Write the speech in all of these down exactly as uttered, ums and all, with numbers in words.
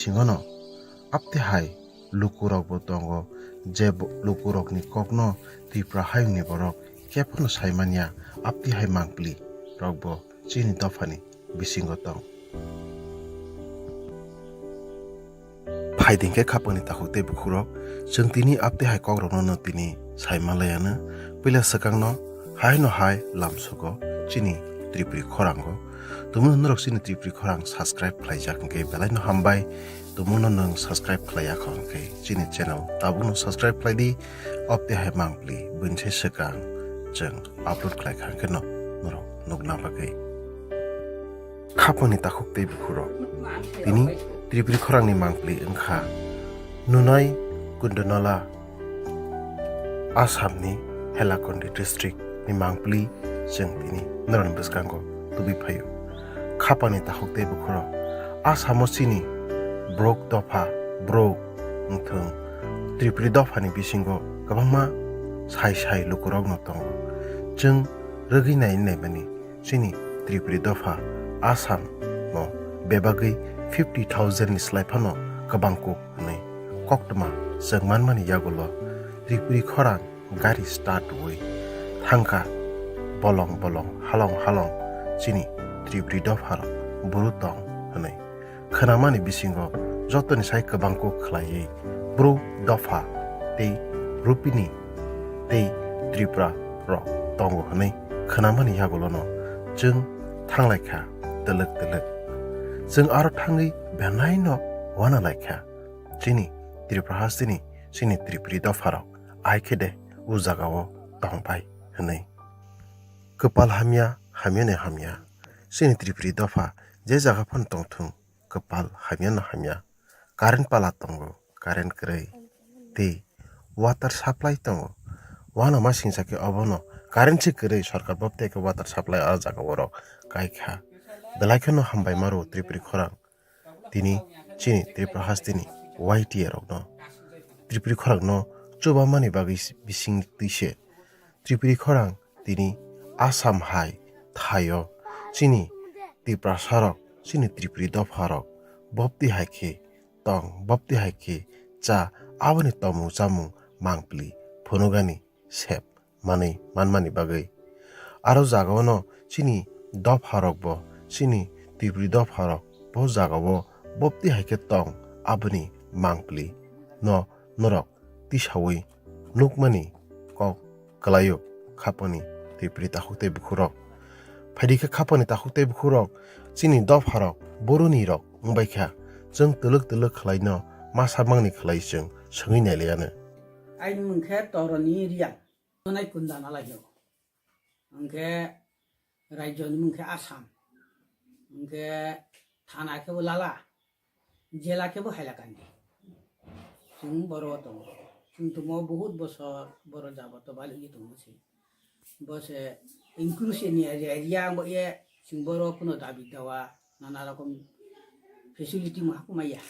Singono apti hai lukurokbo tongo, je bo-, lukurokni kokno Tripura hayungni borok kebono saimanya, apti hai mangpili rokbo chini dophani bisingo tong. Phaiding khe khapangni takhuk tei bukhurok, chwng tini apti hai kokrokno no tini sai manlaiya no. Puila swkangno hai no hai lamsugo chini Tripuri khorango. Tumung norok chini Tripuri khorang subscribe khlaijak hwnkhe belai no hambai. Tumung no nwng subscribe khlaiya kho hwnkhe chini channel tabuk no subscribe khlai di. Apti hai mangpili buini sai swkang chwng upload khlai kha hwnkhe no norok nukna bagwi. Khapangni takhuk tei bukhurok. Tini Tripuri khorangni mangpili wngkha Nunai Kundanala, Assamni Hailakandi district ni mangpili chwng tini norokni bwskango tubui phaio. Khapangni takhuk tei bukhurok. Assamo chini brok dopha, brok wngthung, Tripuri dophani bisingo kwbangma sai sai lukurokno tongo. Chwng rwgwi nai naimani chini Tripuri dopha Assam no bebagwi fifty thousand ni slai phano kwbang kuk hwnwi koktwma chwng manmani yagulo Tripuri khorang gari start rwui thangkha bolong bolong halong halong chini Tripuri dopharok buru tong hwnwi. Khwnamani bisingo jotoni sai kwbangkuk khlaiwi Bru dopha tei Rupini tei Tripura rok tongo hwnwi khwnamani yagulono chwng thanglaikha twlwk twlwk. Chwng aro thangwi belaino uanalaikha chini Tripura hasteni chini Tripuri dopharok ai khe de o jagao tongbai hwnwi. Kwpal hamya, hamyani hamya. Chini Tripuri dopha je jaga phano tongthung, kwpal hamyano hamya. Current pala tongo, current kwrwi. Tei water supply tongo. Uanama singsa khe obono current se kwrwi, sorkar bopte khe water supply o jaga oro kaikha. Belai kheno hambai maro Tripuri khorang. Tini chini Tripura hasteni Y T A rokno, Tripuri khorangno chubamani bagwi bising twi se. Tripuri khorang tini Assam hai thaio chini Tiprasarok, chini Tripuri dopharok bopti hai khe tong, bopti hai khe cha, aboni tomung chamung mangpili phunugani sep manwi manmani bagwi. Aro jagao no chini dopharokbo, chini Tripuri dopharok bo jagao bopti hai khe tong, aboni mangpili no norok tisaui nukmani kok kwlaio khapangni Tripuri takhuk tei bukhurok. Phaidi khe khapangni takhuk tei bukhurok chini dopharok boroni rok wngbai kha, chwng twlwk twlwk khlaino masa mangni khlai chwng swngwi nailaiano. Aini mung khe Toroni Riang. Nunai Kunda nalai hino. Hwnkhe rajyoni mung khe Assam. Hwnkhe thana khe bo Lala. Jela khe bo Hailakandi. Chwng boro tongo. Chwng tumo bahut bosor boro jabo to bali ye tongo se. Bo se inclusion ni area, area ang bo ye chwng boro kuno dabi dawa nana rokom facility mo haku maya.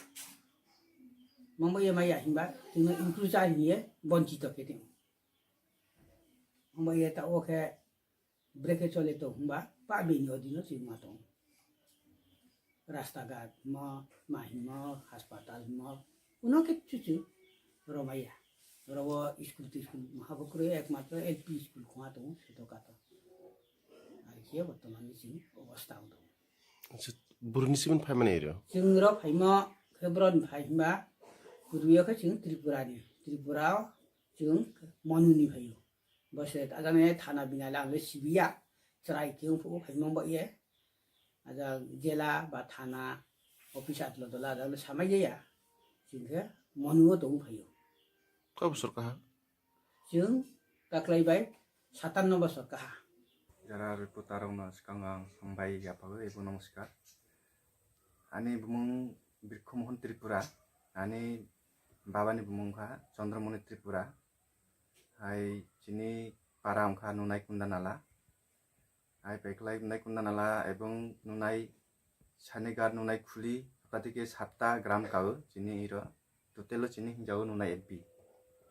Mangbo ye maya himba chwngno inclusion ni ye bonchito khe tong. Hwnba ye ta o khe brekhe chole tong hwnba pa bini odino chwngma tong. Rasta ghat hwnma, ma hwnma, haspatal hwnma, kuno kichu chu romaya. Oro o school tiskul maha bo kwrwi ekmatro L P school khungha tongo, sito kato. Ai khe bortomani chini obostha o tongo. Acha, buruni simin phaimani ero? Chwng ro phaima khe boroni phai hwnba purbiyo khe chwng Tripurani. Tripura o chwng Monuni phaio. Bo se ajani thana bina le ang le sibiya. Chwrai khe wng phugo phaima ba ye. Ajak jela ba thana office atlo dola ajak le samai jaya. Chwng khe Monu o tong phaio. Koi bosor kaha? Chwng taklai bai satanno bosor kaha. Jara reporter rokno swkang ang hambai yaphago ebo namaskar. Ani bumung Birkhu Mohon Tripura, ani babani bumung kha Chandramoni Tripura. Hai chini para wngkha Nunai Kunda Nala. Hai paiklai Nunai Kunda Nala ebong Nunai Sanigar Nunai Khuli, totally khe satta gram kao chini iro. Total o chini hinjao Nunai F B.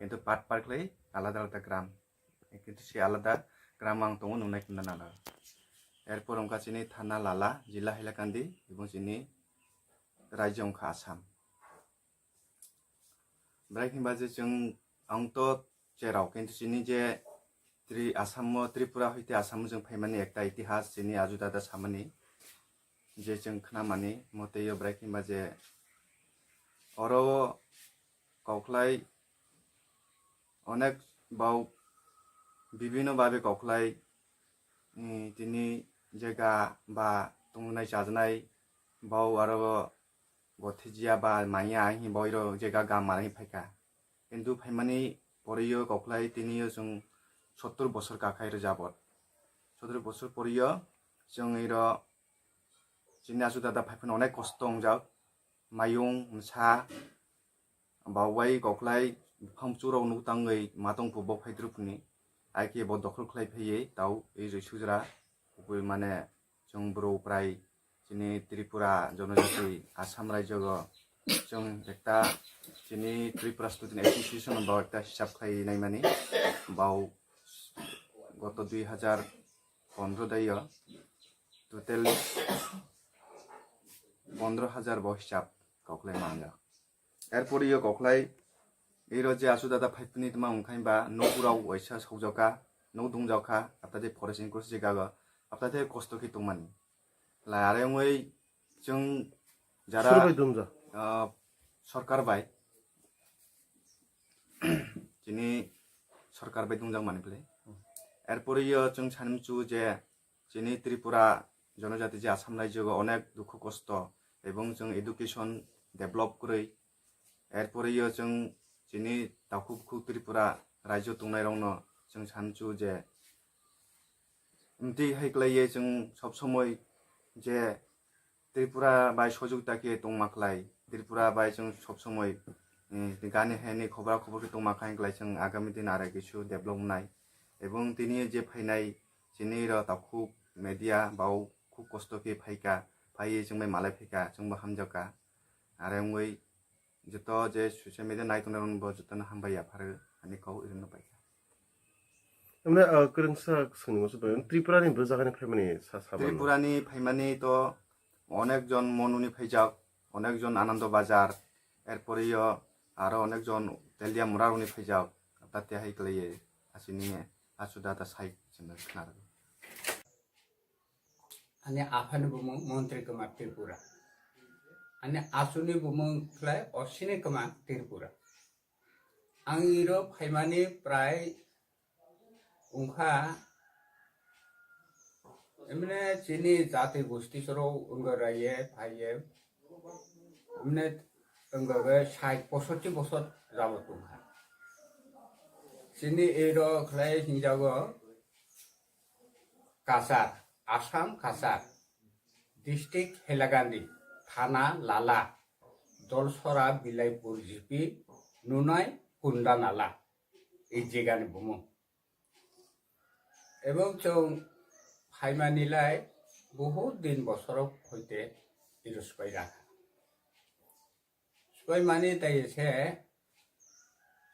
Kintu part part khlai alada alada gram. Kintu se alada gram ang tongo Nunai Kunda Nala. Erpor wngkha chini thana Lala, jila Hailakandi, ebong chini rajyo wngkha Assam. Bwrwi hwnba je chwng ang to cherao, kintu chini je Tri-, Assam o, Tripura hoite Assam o chwng phaimani ekta itihas chini aju dada samani je chwng khnamani motei o bwrwi hwnba je oro o kokhlai onek bau bibhinno babe kokhlai, mm, tini jega ba tongnai chajaknai bau aro bo gothijia ba maya hinwi boiro jega gam manwi phaikha. Kintu phaimani porio kokhlai tini o chwng sottor bosor kakhai rw jabot. Sottor bosor porio chwng iro chini aju dada phaiphano onek kosto wngjak. Mayung, msa, baubai kokhlai, buphang churok nuk tangwi matong phubo phaidrupni. Ai khe bo dokhol khlai phaiwi tau, ei joi sujra, kubui mane chwng bwrwi prai chini Tripura jonojati Assam rajyogo chwng ekta chini Tripura Student Association bo ekta hisab khlai naimani bau goto dui hajar pondro daio total pondro hajar bo hisab kokhlai manjak. Erpore yo kokhlai iro je asu dada phaipni tma wngkhain ba nok urao waisa sokjaka, nok dungjaka, aptate forest encroach jagago, aptate kosto khe tongmani. Lai are wngwi chwng jara, Sur bai dungjak. Ah, sorkar bai, chini sorkar bai dungjak mani phle. Erpore yo chwng sanimchu je chini Tripura jonojati je Assam rajyogo onek dukhu kosto ebong chwng education develop kwrwi. Erpore yo chwng chini takhuk khuk Tripura rajyo tongnairokno chwng sanchu je mtwi hai klaiye chwng sob somoi je Tripura bai sojukta khe tongma khlai. Tripura bai chwng sob somoi, eh, gani hani khobra khobor khe tongma kha, hinklai chwng agami din arai kisu develop wngnai. Ebong tini je phainai chini ro takhuk media bao khub kosto khe phaika, phaiye chwng bai malai phaika, chwng bo hamjakha. Are wngwi joto je social media nai tongnai rokno bo jotono hambai yapharo ani kok irwngno paikha. Emne, ah, kwrwngsa swngni muchung bai, Tripura ni bwsakani phaimani sa, sa mano. Tripura ni phaimani to onek jon Monuni phaijak, onek jon Anando Bazar, erpore yo aro onek jon Telia Muraroni phaijak, tate hai klaiye asini asu data sai chwngno khna rwgo. Ani aphani bumung Montri Kumar Tripura. Ani asuni bumung khlai Osini Kumar Tripura. Ang iro phaimani prai wngkha, emne chini jati gosti soro wngoraiye phaiye, emne wngoraiye sait posotti bosor jabot wngkha. Chini iro khlai hingjago Kasar, Assam Kasar, District Hailakandi, Thana Lala, Dolsora Bilaipur G P, Nunai Kunda Nala, ei jegani bumung. Ebong chwng phaimani lai bohut din bosorok hoite iro swbai rakha. Swbai mani tai se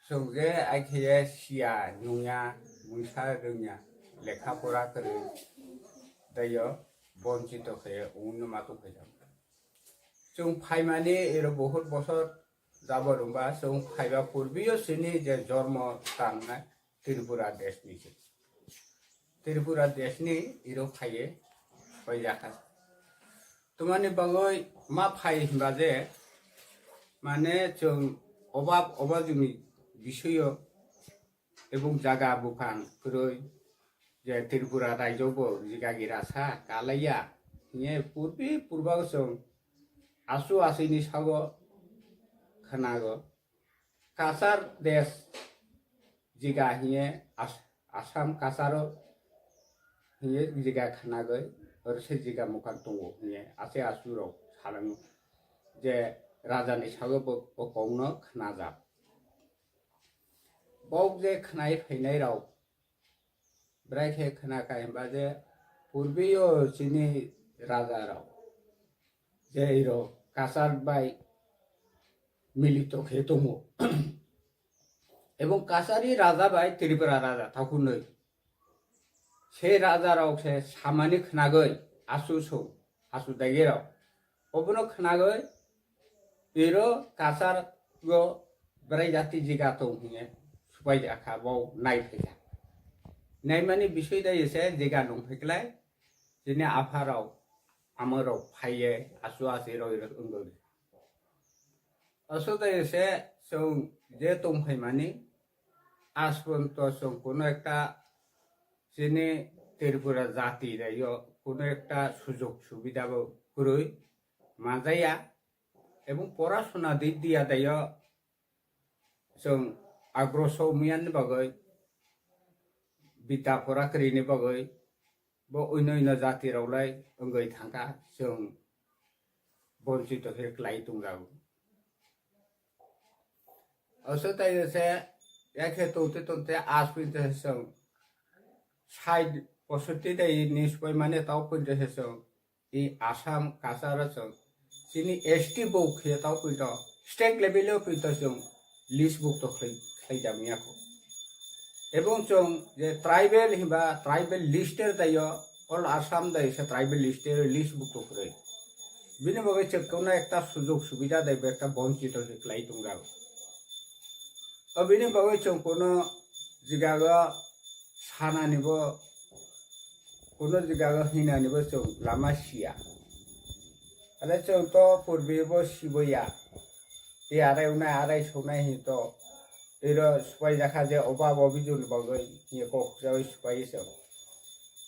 chwng je ai khe siya nungya, mungsa rwngya, lekha pora kwrwi taiyo bonchito khe wngno ma tong khe jang. Chwng phaimani iro bohut bosor jabor wngba chwng phaiba purbiyo chini je jormo tangnai Tripura desh ni se. Tripura desh ni iro phaiye pai jakha. Tumani bagwi ma phai hinba je, mane chwng obab obajuni bisoyo ebong jaga buphang kwrwi je Tripura rajyo bo jiga gira sa kalaiya hinye purbi purba chwng asu asini sago khwnago. Kasar desh jiga hinye As-, Assam Kasaro hinye jiga khnagwi, oro se jiga mukhang tongo hinye ase asurok salango je rajani sago bo, bo kokno khnajak. Bok je khnai phainai rok bwrai khe khna kha hinba je purbiyo chini raja rok je iro Kasar bai milito khe tongo. Ebong Kasari raja bai Tripura raja takhunoi se raja rok se samani khnagoi asu song, asu dagi rok obono khnagoi iro Kasar go bwrai jati jiga tong hinye subai jakha bo nai phaikha. Naimani bisoi dai se jiga nung phaiklai, chini apharok, amorok phaiye achu achi roi rok wngwi. Aswk dai se chwng je tong phaimani, aswk to chwng kuno ekta chini Tripura jati daio kuno ekta sujog subida bo kwrwi manjaya, ebong porasona dik diya daio chwng agroso miyani bagwi, bita pora kwrwini bagwi, bo oino oino jati rok lai wngwi thangkha, chwng bonchito khe kwlai tongjago. Aswk tai se yakhe tongte tongte aswk te chwng side posoti dai ni supai mane tau pun te se chwng i Assam Cachar o chwng chini S T bo khe tau pun to state level o pun to chwng list bukto khlai khlai jamiya ko. Ebong chwng je tribal himba tribal list er daio, all Assam dai se tribal list er list bukto kwrwi. Bini bagwi chwng kono ekta sujog subida dai bo ekta bonchito khe kwlai tongjago. O bini bagwi chwng kono jigago sanani bo, kono jigago hinani bo chwng lama siya. Ale chwng to purbi bo siboya. Tei arai unai arai sonai hin to. Iro supai jakha je oba bo bijul bagwi hiye kok jawi supai se.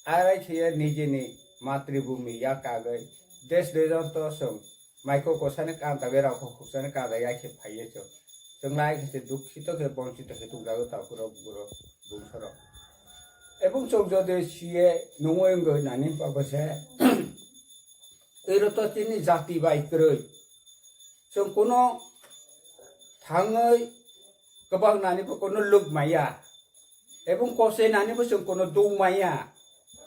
Arai khiye nijini matribhumi ya kagwi des dejon to chwng maiko kosani kanta bai rao kok khukchani kanta ya khe phaiye chwng. Chwng lai khe se dukhito khe bonchito khe tongjago takhurok borok bumsorok. Ebong chwng jodi siye nungwi wngwi nani bagwi se. Iro to chini jati bai kwrwi. Chwng kono thangwi kwbang nani bo kono luk maya. Ebong kose nani bo chwng kono duk maya.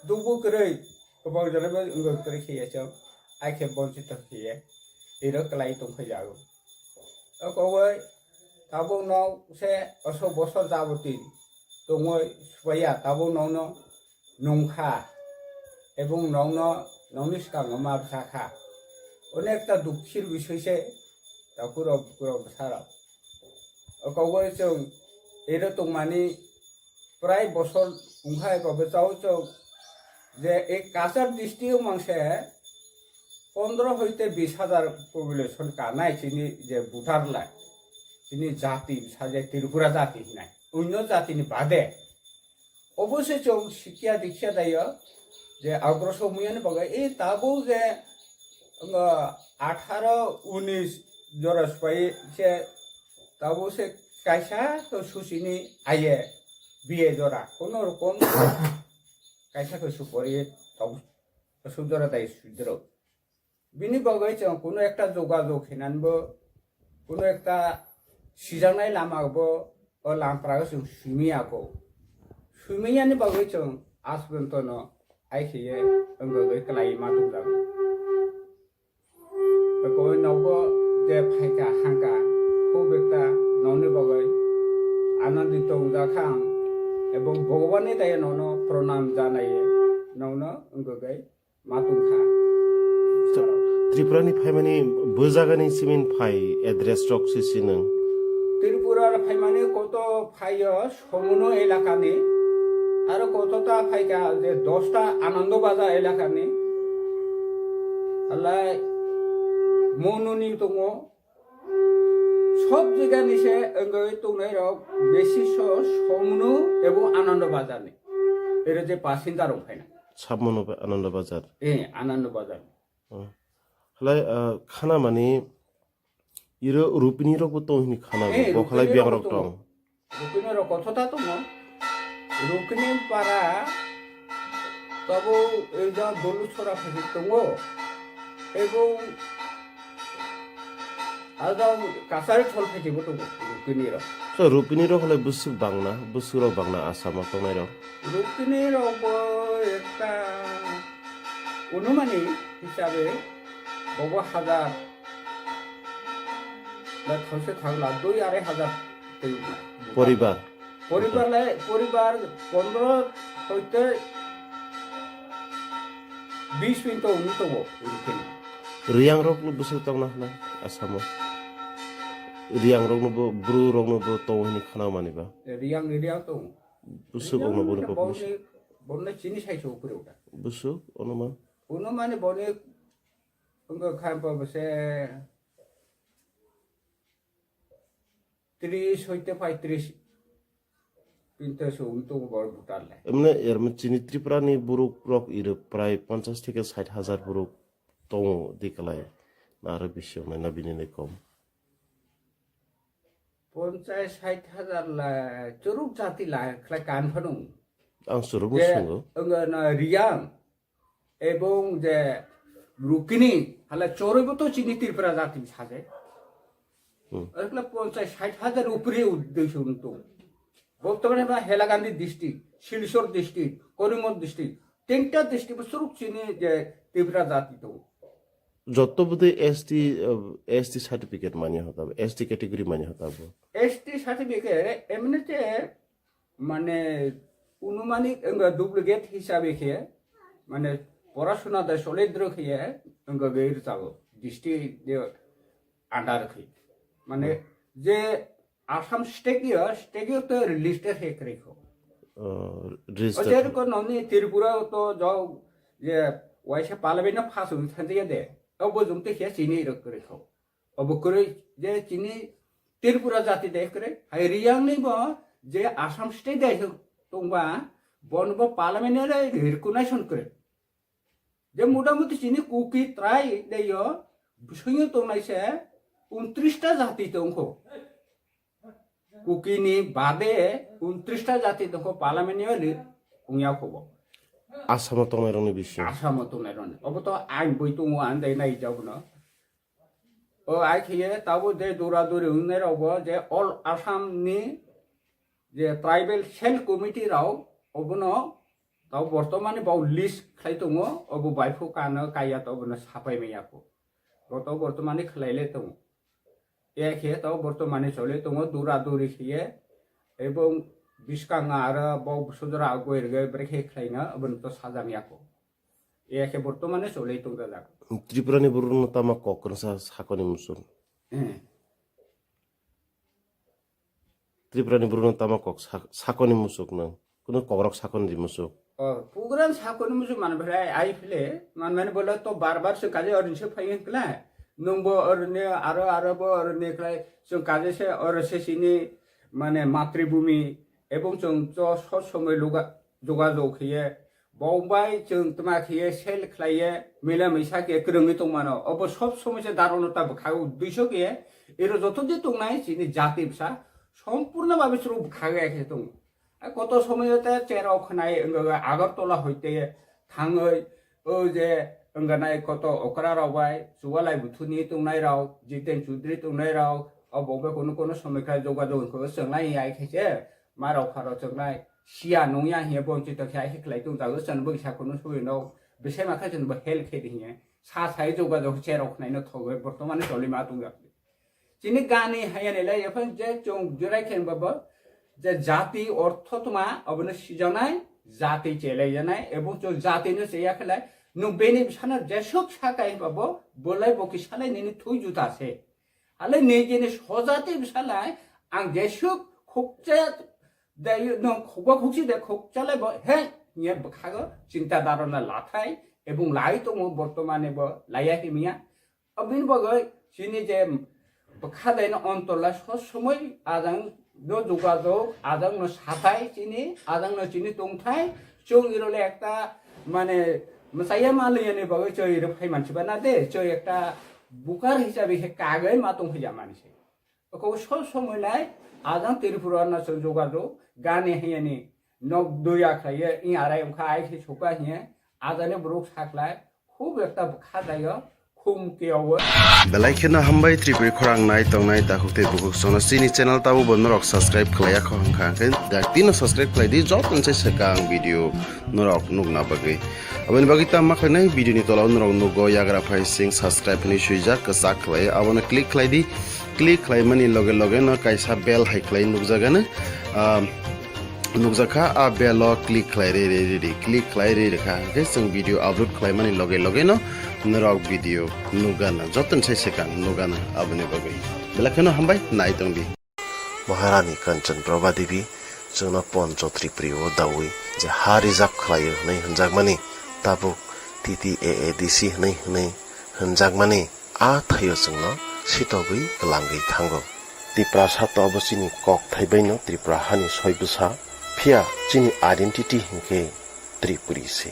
Dukbo kwrwi kwbang jora bo wngwi kwrwi khiya chwng. Ai khe bonchito khiye. Iro kwlai tongphai jago. O kowai tabuk no se oso bosor jaboti tongwi supaya tabuk no no nungkha, ebong nokno, nokni swkango ma bwsa kha. Onekta dukhir bisoi se takhurok bukurok bwsarok. O kok bai chwng ero tongmani prai bosor wngkha, eba bwchao chwng je ek Cachar district o mangse pondro hoite bis hajar population kanai chini je voter lai, chini jati bwsa je Tripura jati hinai, onyo jatini bade. Obo se chwng sikya dikya daio je agroso muyani bagwi e tabuk je, wng, atharo unis jora swbai se tabuk se kaisa to susini aye biye jora kono rokom kaisa to supori tabuk sujora dai sudro. Bini bagwi chwng kuno ekta jogajog hinanbo, kuno ekta sijaknai lama bo o lampra o chwng simi yago. Simi yani bagwi chwng aswk no ai khiye wng bagwi kwlai ma tongjago. Koi nogo je phaika hangka, hub ekta nokni bagwi anandito wngjakha ang, ebong Bhagwan ni daya nono pranam janaye nokno wng bagwi ma tongkha. Tripura ni phaimani bo jaga ni simin phai address rok si sinung. Tripura phaimani koto phaio Somunu elaka ni, aro koto ta phaika je dosta Anando Bazar elaka ni. Alai Monu ni tongo, sob jaga ni se wngwi tongnai rok besi so Somunu ebo Anando Bazar ni. Ero je passenger rok phaina. Sabmano ba Anando Bazar. Eh, Anando Bazar. Oh. Halai, ah, khana mani iro Rupini rok bo tong hini khana. Eh, bo khalai Rupini biang rok rok bo tong. Tongo. Rupini rok kotho ta tongo. Rupini para tabo eja dolu chora phai tongo. Ebo ada kasari thol phai bo tongo Rupini rok. So Rupini rok halai bwswk bangna, bwswk rok bangna Assam o tongnai rok. Rukini rok bo ekta onumani hisabe bobo hajar ba thangse thangla dui arai hajar tei poribar. Poribar lai poribar pondro hoite bis pinto uni tongo rukini. Riyang rok no bwswk tongna hwnna Assam o. Riyang rokno bo, bru rokno bo tongo hini khana mani ba. Riyang, Riyang tongo. Busuk Riyang ono boni boni, population. Boni chini sai so upre uta. Busuk ono ma. Ono mani boni, ongo khan pa bose tris hoite paitris pinto so unto bor butar le. Emne erme chini Tripura ni buruk rok iro prai ponchas theke sait hajar buruk tongo dikalai. Na aro bisi ongnai na bini ni kom. Ponchas sait hajar la churuk jati la khlai kan phanung. Ang churuk je, sungo. Ongo na Riyang ebong je Rukini hala choroibo to chini Tripura jati saje. Hmm. Ekla ponchas sait hajar upre uddesho untung. Bottomane ba Hailakandi district, Silchar district, Karimganj district, tinta district bo churuk chini je Tripura jati tongo. Jotto bwdwi S T, uh, S T certificate mani hota, S T category mani hota bo. S T certificate emnite mane unumanik wngkha duplicate hisabe khe mane porasuna da solidro khe wngkha be rwchabo district de under khe mane je Assam state yo, state yo to register he kwrwi kho. Oh, register. Ocher ko noni Tripura to jao je waisa parliament na pass wi thanjaya de. Obo jumte khe chini rok kwrwi kho. Obo kwrwi je chini Tripura jati de kwrwi. Hai Riyang ni bo je Assam state de tongba bon bo parliament re recognition kwrwi. Je motamuti chini Kuki trai de yo bwswngyo tongnai se untris ta jati tongkho. Kuki ni bade untris ta jati tongkho parliament ni wngya kho bo. Assam o tongnai rokni bisingo. Assam o tongnai rokni. Obo to ain boi tongo ang dai nai jabno. O ai khiye tabo de dura duri wngnai rok bo je all Assam ni je tribal cell committee rok obono tabo bortomani bo list khlai tongo, obo baiphu kano kaiya to obono sapai maya kho. Bo to bortomani khlai le tongo. E khe to bortomani chole tongo dura duri khiye ebong biskang aro bo sudra agoi rwgwi brekhe khlaina obono to sajam ya kho. E khe bortomani chole tong jak. Tripura ni borok no tama kok kwrwngsa sakoni muchung. Eh. Tripura ni borok no tama kok sa-, sakoni muchung nang. Kuno kokrok sakon di muchung. O, program sakon muchung man bhai ai phile, man mane bole to bar bar se kaje orin se phai kla. Nung bo orin ne aro aro bo orin ne klai se kaje se oro se sini mane matribhumi ebong chwng to sob somoi luga jogajog khiye Bombay chwng tma khiye sel khlaiye mila misa khe kwrwngwi tongmano. Obo sob somoi se darono ta bwkhago duiso khe ero joto di tongnai chini jati bwsa sompurno babe chwrwk bwkhago khe tong. A koto somoyo te cherok khnai wngwi Agartala hoite thangwi o je wngkha nai koto okra rok bai Chubalai Buthuni tongnai rok, Jiten Chudri tongnai rok, o bo bai kono kono somoi kha jogajog khe chwnglai ai khe se ma rok pharo chwnglai sia nungya hiye bonchito khe ai khe khlai tong jago chwng bo kisa kono soi no bwsai ma kha chwng bo help khe di hiye sa sai jogajog cherok khnai no thogwi bortomani choli ma tong jak. Chini gani hayani lai ephang je chwng jurai khe babo je jati ortho tma obono sijaknai, jati chelai janai, ebong chwng jati no cheya khe lai nwng bini bwsano jesuk sakai babo bolai bo kisalai nini thui juta se. Halai nini jeni sojati bwsalai ang jesuk khukcha dai no khukba khukchi de khukchalai bo he niya bwkhago chinta dharana lathai ebong lai tongo bortomane bo laiya himiya. Abini bagwi chini je bwkha daino ontola sob somoi ajang no jogajog, ajang no sathai chini, ajang no chini tongthai, chwng irole ekta mane mwsaiya manliyani bagwi chwng iro phai mansiba na de, chwng ekta bukar hisabe khe kagwi ma tongphai ya manse. Oko sob somoi nai ajang Tripura no chwng jogajog, gani hiyani nok doya khlaiye, i arai wngkha ai khe sokha hiye, ajani borok saklai, Khub ekta bwkha dayo, khum kiyawo. Belai kheno hambai Tripuri khorang nai tongnai takhuk tei bukhuk sono chini channel tabo bo norok subscribe khlaiya kho hwnkha hwnkhe dak tino subscribe khlai di joto se swkang video norok nukna bagwi. Aboni bagwi tamo khlainai video ni tola o norok nugo yagra phai sing subscribe hinwi swijak kwchak khlai abono click khlai di. Click khlaimani loge loge no kaisa bell hai khlai nukjagano. Ah, nukjakha a bell o click khlai ri ri ri ri click khlai ri rikha hwnkhe chwng video upload khlaimani loge loge no norok video nukgana jotoni sai swkang nukgana aboni bagwi. Belai kheno hambai, nai tong di. Maharani Kanchan Prabha Devi chwngno Poncho Tripuri o dawi je ha reserve khlaio hwnwi hwnjakmani, tabuk T T A A D C hwnwi hwnwi hwnjakmani, a thaio chwngno sitogwi kwlangwi thango. Tiprasa to abo chini kok thaibaino Tripura hani soi bwsa, phiya chini identity hinkhe Tripuri se.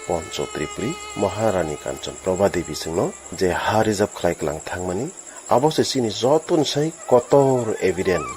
Poncho Tripuri Maharani Kanchan Prabha Devi chwngno je ha reserve khlai kwlang thangmani, abo se chini jotoni sai kotor evidence.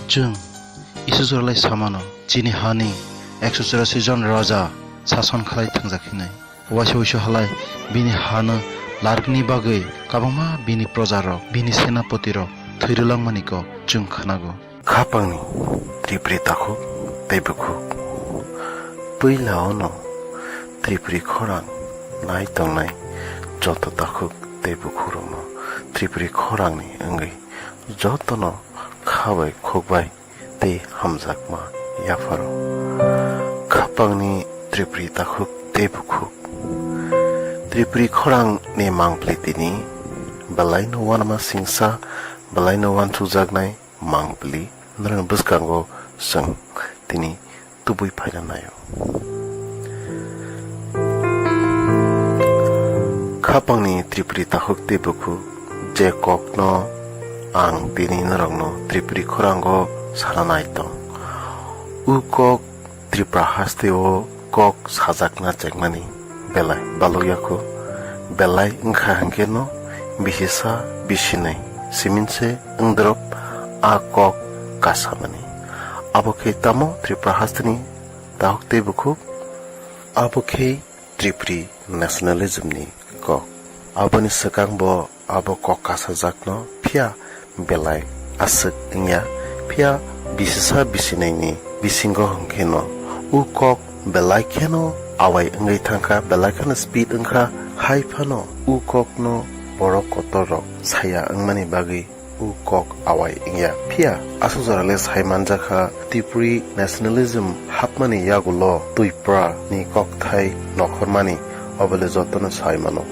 Chwng Isusralai samano, chini hani ekso churasi jon raja sason khlai thangjak hinwi. Waisa waisa halai bini hano larwkni bagwi kwbangma bini projarok, bini senapotirok thwi rwlangmani kok chwng khnago. Khapangni Tripuri takhuk tei bukhuk. Puila ono Tripuri khorang nai tongnai joto takhuk tei bukhukrokno Tripuri khorangni wngwi jotono kha bai khuk bai tei hamjakma yapharo. Khapangni Tripuri takhuk tei bukhuk. Tripuri khorangni mangpili tini belaino uanama singsa, belaino uansukjaknai mangpili norokni bwskango chwng tini tubui phaina naio. Khapangni Tripuri takhuk tei bukhuk, je kokno ang tini norokno Tripuri khorango sana nai tong. O kok Tripura hasteo kok sajakna chengmani belai balukya kho. Belai wngkha hwnkhe no bisisa bisinai siminse wngdrop a kok kasamani. Abo khe tamo Tripura hasteni takhuk tei bukhuk? Abo khe Tripuri nationalism ni kok. Aboni swkang bo abo kok kasajakno phiya belai aswk wngya, phiya bisisa bisinaini bisingo hwnkhe no o kok belai kheno awai wngwi thangkha, belai kheno speed wngkha, hai phano o kokno borok kotor rok saya wngmani bagwi o kok awai wngya. Phiya aswk jora le sai manjakha, Tripuri nationalism hapmani yagulo Twipra ni kokthai nokhormani, obole jotono sai mano.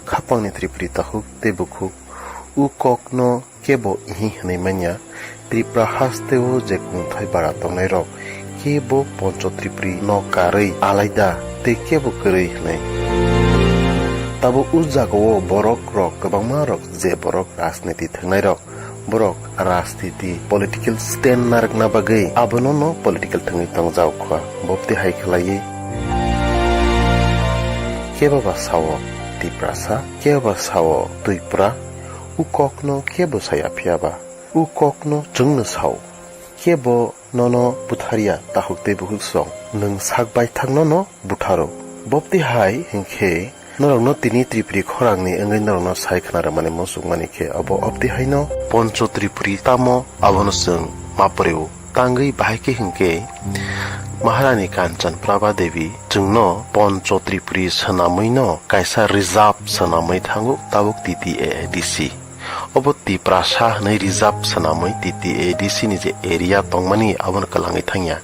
Khapangni Tripuri takhuk tei bukhuk, o kokno kebo ihi hwnwi manya, Tripura hasteo je kungthai bara tongnairok kebo Poncho Tripuri no karwi alaida tei kebo kwrwi hwnwi. Tabuk o jagao borok rok kwbangma rok, je borok rajniti thwngnairok, borok rajniti political stand narwkna bagwi abono no political thwngwi tongjak kha. Bopti hai khlaiwi kebo ba sao Tiprasa, kebo ba sao Twipra, o kokno kebo saya phiya ba, o kokno chwngno sao. Kebo nono butharya, takhuk tei bukhuk song, nwng sak baithang nono butharo. Bopti hai hinkhe norokno tini Tripuri khorangni wngwi norokno sai khna rwmani muchungmani khe obo opti haino. Poncho Tripuri tamo abono chwng ma pore-o. Tangwi bahai khe hinkhe Maharani Kanchan Prabha Devi chwngno Poncho Tripuri swnamwino kaisa reserve swnamwi thango tabuk T T A A D C. Obo Tiprasa hwnwi reserve swnamwi T T A A D C ni je area tongmani abono kwlangwi thangya.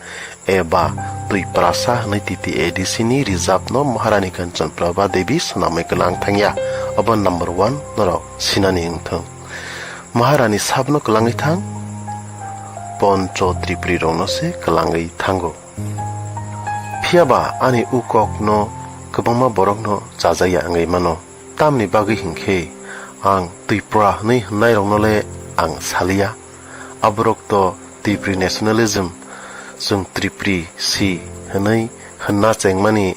eba Twiprasa hwnwi T T A D C ni reserve no Maharani Kanchanprabha Devi swnamwi kwlang thangya. Obo number one norok sinani wngthung. Maharani sabno kwlangwi thang, Poncho Tripuri rokno se kwlangwi thango. Phiyaba ani u kok no kwbangma borok no chajakya wngwi mano. Tamni bagwi hinkhe ang Tripura hwnwi hwnnairokno le ang saliya. Aborok to Tripuri nationalism, chwng Tripuri si hwnwi hwnna chengmani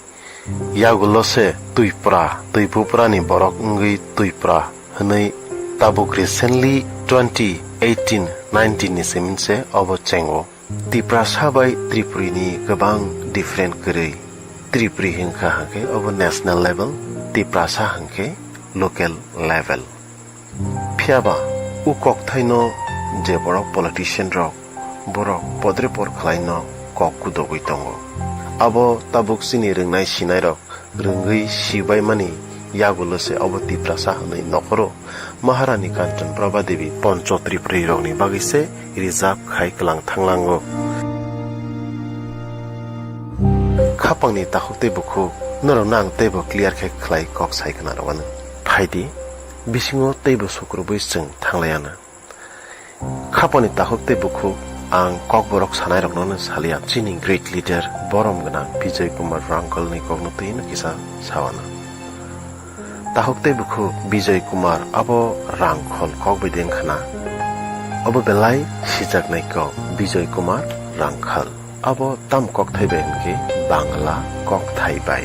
yagulo se Twipra, Twipupra ni borok wngwi Twipra hwnwi tabuk recently twenty eighteen nineteen ni simi se obo chengo. Tiprasa bai Tripuri ni kwbang different kwrwi. Tripuri hwnkha hwnkhe obo national level, Tiprasa hwnkhe local level. Phiyaba u kokthaino je borok politician rok, borok podre por khwlaino kok kudogwi tongo. Abo tabuk chini rwngnai sinairok rwngwi sibaimani yagulo se obo Tiprasa hwnwi nokhoro Maharani Kanchanprabha Devi Poncho Tripuri rokni bagwi se reserve khai kwlang thanglango. Khapangni takhuk tei bukhuk norokno ang teibo clear khe khlai kok sai khna rwano. Phaidi, bisingo teibo sukrubwi chwng thanglaiana. Khapangni takhuk tei bukhuk ang kokborok sanairokno saliya, chini great leader borom gwnang Bijoy Kumar Rangkhalni kokno twi no kisa sawana. Takhuk tei bukhuk Bijoy Kumar abo Rangkhal kok bai de wngkhana. Obo belai sijaknai kok Bijoy Kumar Rangkhal. Abo tam kokthai bai hwnkhe Bangla kokthai bai.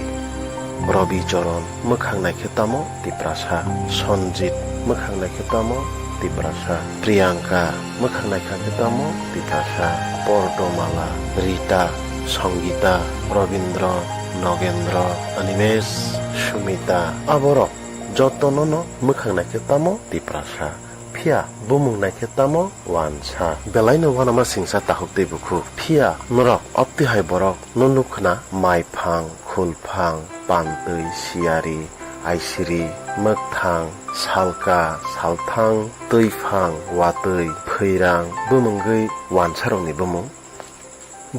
Robi Choron mwkhang naikhe tamo Tiprasa, Sonjit mwkhang naikhe tamo Tiprasa, Priyanka mwkhang naikha khe tamo Tiprasa, Pordomala, Rita, Songita, Robindro, Nogendro, Animesh, Sumita, aborok jotono no mwkhang naikhe tamo Tiprasa. Phiya bumung naikhe tamo wansa. Belaino uanama singsa takhuk tei bukhuk. Phiya norok opti hai borok no nukkhna maiphang, khulphang, pantwi, siyari, aisiri, mwkthang, salka, salthang, twiphang, watwi, phwirang, bumungwi wansarokni bumung.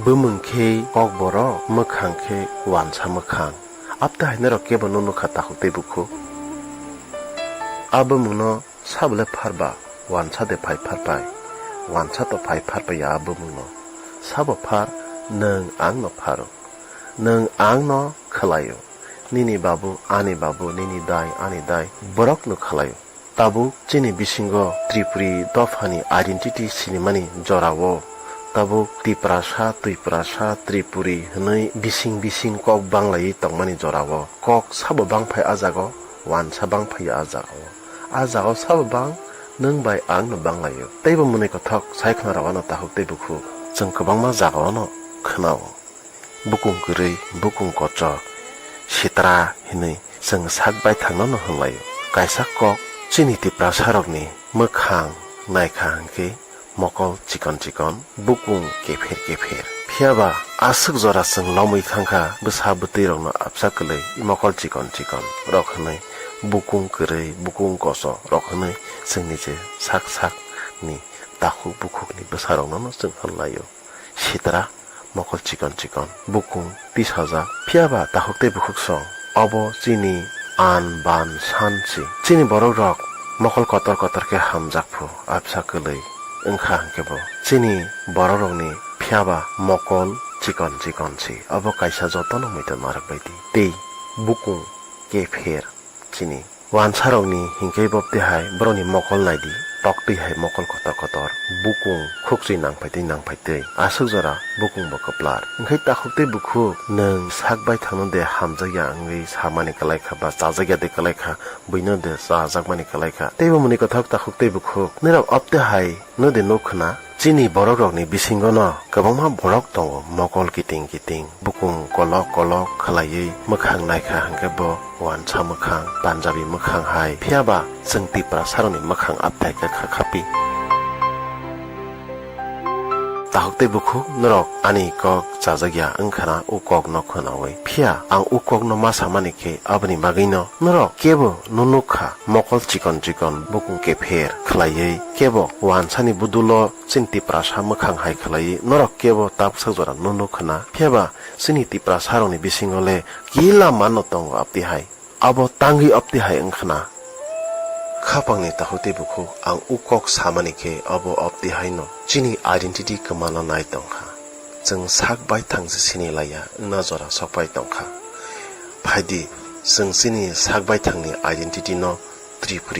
Bumung khe kokborok, mwkhang khe wansa mwkhang. Apta hai norok kebo no nukha takhuk tei bukhuk. A bumungno sabo le pharba, wansa de phai pharpai. Wansa to phai pharpai ya a bumungno. Sabo phar, nwng angno pharo. Nwng angno khwlaio. Nini babu, ani babu, nini dai, ani dai, borokno khwlaio. Tabuk chini bisingo Tripuri dophani identity sinimani jorao tabuk Tiprasa, Twiprasa, Tripuri hwnwi bising bising kok banglaiwi tongmani jorao kok sabo bangphai a jago, wansa bangphai a jagao. A jagao sabo bang, nwng bai ang no banglaio. Teibo mwnwi kothok sai khna rwano takhuk tei bukhuk. Chwng kwbangma jagao no khwnao. Bukung kwrwi, bukung kochok, sitra hinwi chwng sak baithangno no hwnlaio. Kaisa kok chini Tiprasarokni mwkhang naikha hwnkhe mokol chikon chikon, bukung kepher kepher. Phiyaba aswk jora chwng lomwi thangkha bwsa bwtwirokno apsa kwlwi mokol chikon chikon rok hwnwi bukung kwrwi, bukung kochok rok hwnwi chwngni je sak sakni takhuk bukhukni bwsarokno no chwng hwnlaio. Sitra, mokol chikon chikon, bukung tisajak. Phiyaba takhuk tei bukhuk song, obo chini an ban san si. Chini borok rok mokol kotor kotor khe hamjak phu, apsa kwlwi wngkha hwnkhe bo. Chini borok rokni phiyaba mokol chikon chikon si. Obo kaisa jotono muiton narwk bai di. Tei bukung kepher. Chini wansarokni hinkhe bo twi hai borokni mokol naidi, toktwi hai mokol kotor kotor, bukung khukchwi nangphai twi nangphai twi, aswk jora bukung bo kwplar. Hinkhe takhuk tei bukhuk nwng sak baithangno de hamjakya wngwi samani kwlaikha ba chajakya de kwlaikha, buino de chajakmani kwlaikha. Teibo mwnwi kothok takhuk tei bukhuk, nirok opte hai no de nuk khna? Chini borok rokni bisingo no kwbangma borok tongo, mokol kiting kiting, bukung kolok kolok khwlaiwi mwkhang naikha hwnkhe bo wansa mwkhang, Punjabi mwkhang hai. Phiyaba chwng Tiprasarokni mwkhang apthai khe kha khapi. Tahuk tei bukhuk norok ani kok chajakya wngkhana o kokno khwnaui. Phiya ang o kokno ma samani khe aboni bagwino norok kebo nunuk kha, mokol chikon chikon bukung kepher khlaiwi kebo wansani budulo chini Tiprasa mwkhang hai khlaiwi norok kebo tabuksak jora nunuk khwna. Phiyaba chini Tiprasarokni bisingo le kila manno tongo abtwi hai. Abo tangwi opti hai wngkhana. Khapangni tahuk tei bukhuk ang o kok samani khe abo opti haino chini identity kwmana nai tongkha. Chwng sak baithang se sini laiya wngna jora sokpai tongkha. Phaidi chwng chini sak baithangni identity no Tripuri